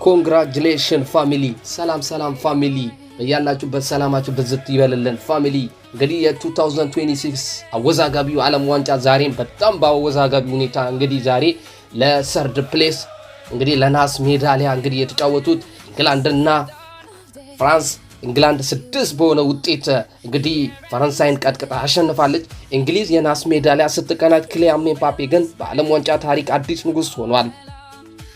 Congratulation family! ሰላም ሰላም family፣ በያላችሁበት ሰላማችሁ ብዝት ይበልልን family። እንግዲህ የ2026 አወዛጋቢው ዓለም ዋንጫ ዛሬም በጣም በአወዛጋቢ ሁኔታ እንግዲህ ዛሬ ለ third place እንግዲህ ለናስ ሜዳሊያ እንግዲህ የተጫወቱት ኢንግላንድና ፍራንስ፣ ኢንግላንድ 6 በሆነ ውጤት እንግዲህ ፈረንሳይን ቀጥቅጣ አሸንፋለች። እንግሊዝ የናስ ሜዳሊያ ስትቀናጅ፣ ኪሊያን ኤምባፔ ግን በዓለም ዋንጫ ታሪክ አዲስ ንጉሥ ሆኗል።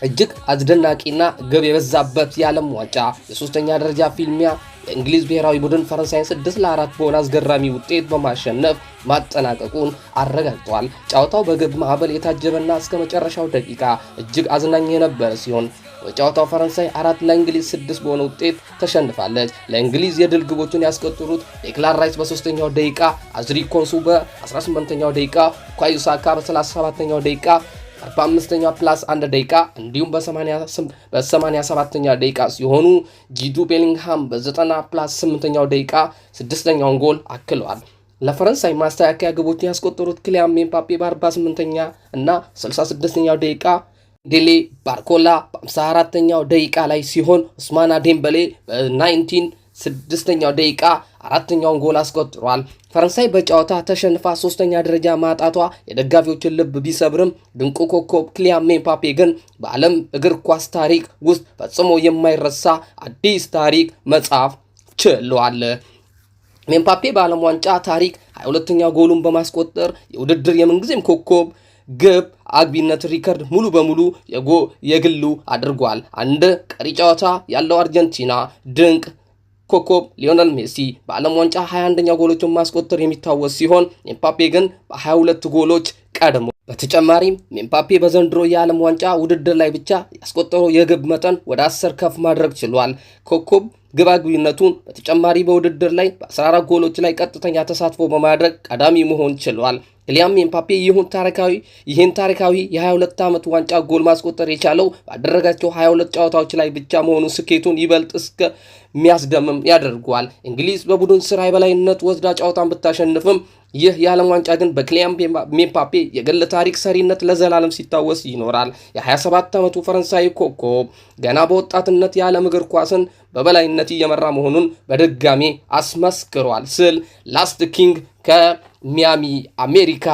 እጅግ አስደናቂና ግብ የበዛበት የዓለም ዋንጫ የሶስተኛ ደረጃ ፍልሚያ የእንግሊዝ ብሔራዊ ቡድን ፈረንሳይን 6-4 በሆነ አስገራሚ ውጤት በማሸነፍ ማጠናቀቁን አረጋግጧል። ጨዋታው በግብ ማዕበል የታጀበና እስከ መጨረሻው ደቂቃ እጅግ አዝናኝ የነበረ ሲሆን፣ በጨዋታው ፈረንሳይ 4 ለእንግሊዝ 6 በሆነ ውጤት ተሸንፋለች። ለእንግሊዝ የድል ግቦቹን ያስቆጠሩት ዴክላን ራይስ በሶስተኛው ደቂቃ፣ አዝሪ ኮንሱ በ18ኛው ደቂቃ፣ ቡካዮ ሳካ በ37ኛው ደቂቃ፣ 45ኛው plus 1 ደቂቃ እንዲሁም በ87ኛ ደቂቃ ሲሆኑ፣ ጁድ ቤሊንግሃም በ90 plus 8ኛው ደቂቃ ስድስተኛውን ጎል አክለዋል። ለፈረንሳይ ማስተካከያ ግቦችን ያስቆጠሩት ኪሊያን ኤምባፔ በ48ኛ እና 66ኛው ደቂቃ፣ ዴሌ ባርኮላ በ54ኛው ደቂቃ ላይ ሲሆን፣ ኡስማና ዴምበሌ በ19 ስድስተኛው ደቂቃ አራተኛውን ጎል አስቆጥሯል። ፈረንሳይ በጨዋታ ተሸንፋ ሶስተኛ ደረጃ ማጣቷ የደጋፊዎችን ልብ ቢሰብርም፣ ድንቁ ኮከብ ኪሊያን ኤምባፔ ግን በዓለም እግር ኳስ ታሪክ ውስጥ ፈጽሞ የማይረሳ አዲስ ታሪክ መጻፍ ችሏል። ኤምባፔ በዓለም ዋንጫ ታሪክ 22ኛ ጎሉን በማስቆጠር የውድድር የምንጊዜም ኮከብ ግብ አግቢነት ሪከርድ ሙሉ በሙሉ የግሉ አድርጓል። አንድ ቀሪ ጨዋታ ያለው አርጀንቲና ድንቅ ኮከብ ሊዮነል ሜሲ በዓለም ዋንጫ 21ኛ ጎሎችን ማስቆጠር የሚታወስ ሲሆን፣ ኤምባፔ ግን በ22 ጎሎች ቀድሞ፣ በተጨማሪም ኤምባፔ በዘንድሮ የዓለም ዋንጫ ውድድር ላይ ብቻ ያስቆጠረው የግብ መጠን ወደ 10 ከፍ ማድረግ ችሏል። ኮከብ ግብ አግቢነቱን በተጨማሪ በውድድር ላይ በ14 ጎሎች ላይ ቀጥተኛ ተሳትፎ በማድረግ ቀዳሚ መሆን ችሏል። ኪሊያን ኤምባፔ ይህን ታሪካዊ የ22 ዓመት ዋንጫ ጎል ማስቆጠር የቻለው ባደረጋቸው 22 ጨዋታዎች ላይ ብቻ መሆኑ ስኬቱን ይበልጥ እስከሚያስደምም ያደርገዋል። እንግሊዝ በቡድን ስራ የበላይነት ወስዳ ጨዋታን ብታሸንፍም፣ ይህ የዓለም ዋንጫ ግን በኪሊያን ኤምባፔ የግል ታሪክ ሰሪነት ለዘላለም ሲታወስ ይኖራል። የ27 ዓመቱ ፈረንሳይ ኮከብ ገና በወጣትነት የዓለም እግር ኳስን በበላይነት እየመራ መሆኑን በድጋሜ አስመስክሯል ስል ላስት ኪንግ ከሚያሚ አሜሪካ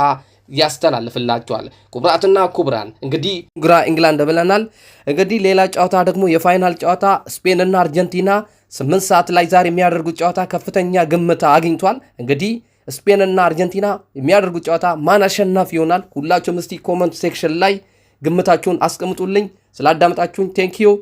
ያስተላልፍላቸዋል። ክቡራትና ክቡራን፣ እንግዲህ ግራ ኢንግላንድ ብለናል። እንግዲህ ሌላ ጨዋታ ደግሞ የ final ጨዋታ ስፔን እና አርጀንቲና 8 ሰዓት ላይ ዛሬ የሚያደርጉት ጨዋታ ከፍተኛ ግምት አግኝቷል። እንግዲህ ስፔን እና አርጀንቲና የሚያደርጉት ጨዋታ ማን አሸናፊ ይሆናል? ሁላችሁም እስቲ comment section ላይ ግምታችሁን አስቀምጡልኝ። ስላዳመጣችሁኝ thank you።